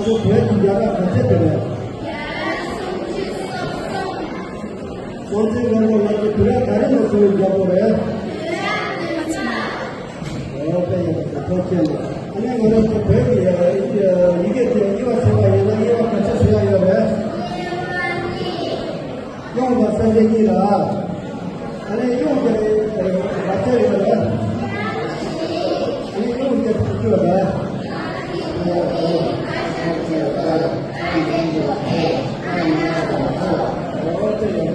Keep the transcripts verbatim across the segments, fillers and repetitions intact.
ཁོ་བོད་ཀྱི་རྒྱལ་ཁབ་ག་ཚད་དེ་རེད། སྲོང་བཙན་སྒམ་པོ་ལགས་ཀྱིས་དུས་རབས་ག་རེ་ནས་བཟུང་བའི་རྒྱལ་པོ་རེད། འོ་དེ་ཡིན་པ་ཐུགས་རྗེ་ཆེ། ཨ་ནི་ང་རང་ཚོ་བོད་ཀྱི་ཡི་གེ་དེ་དབྱེ་བ་ཕྱེ་བ་ཡིན་ན་དབྱེ་བ་ག་ཚོད་ཕྱེ་ཡ་ཡོད་རེད། དབྱངས་དང་གསལ་བྱེད་གཉིས་ལ། ཨ་ནི་དབྱངས་དེ་ག་ཚོད་ཡོད་རེད། ཨ་ནི་དབྱངས་དེ་དྲུག་ཅུ་རེད། འོ་དེ་ཡིན།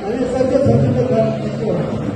ཨ་ནི་གསལ་བྱེད་སུམ་ཅུ་དེ་ག་ཚོད་ཡོད་རེད།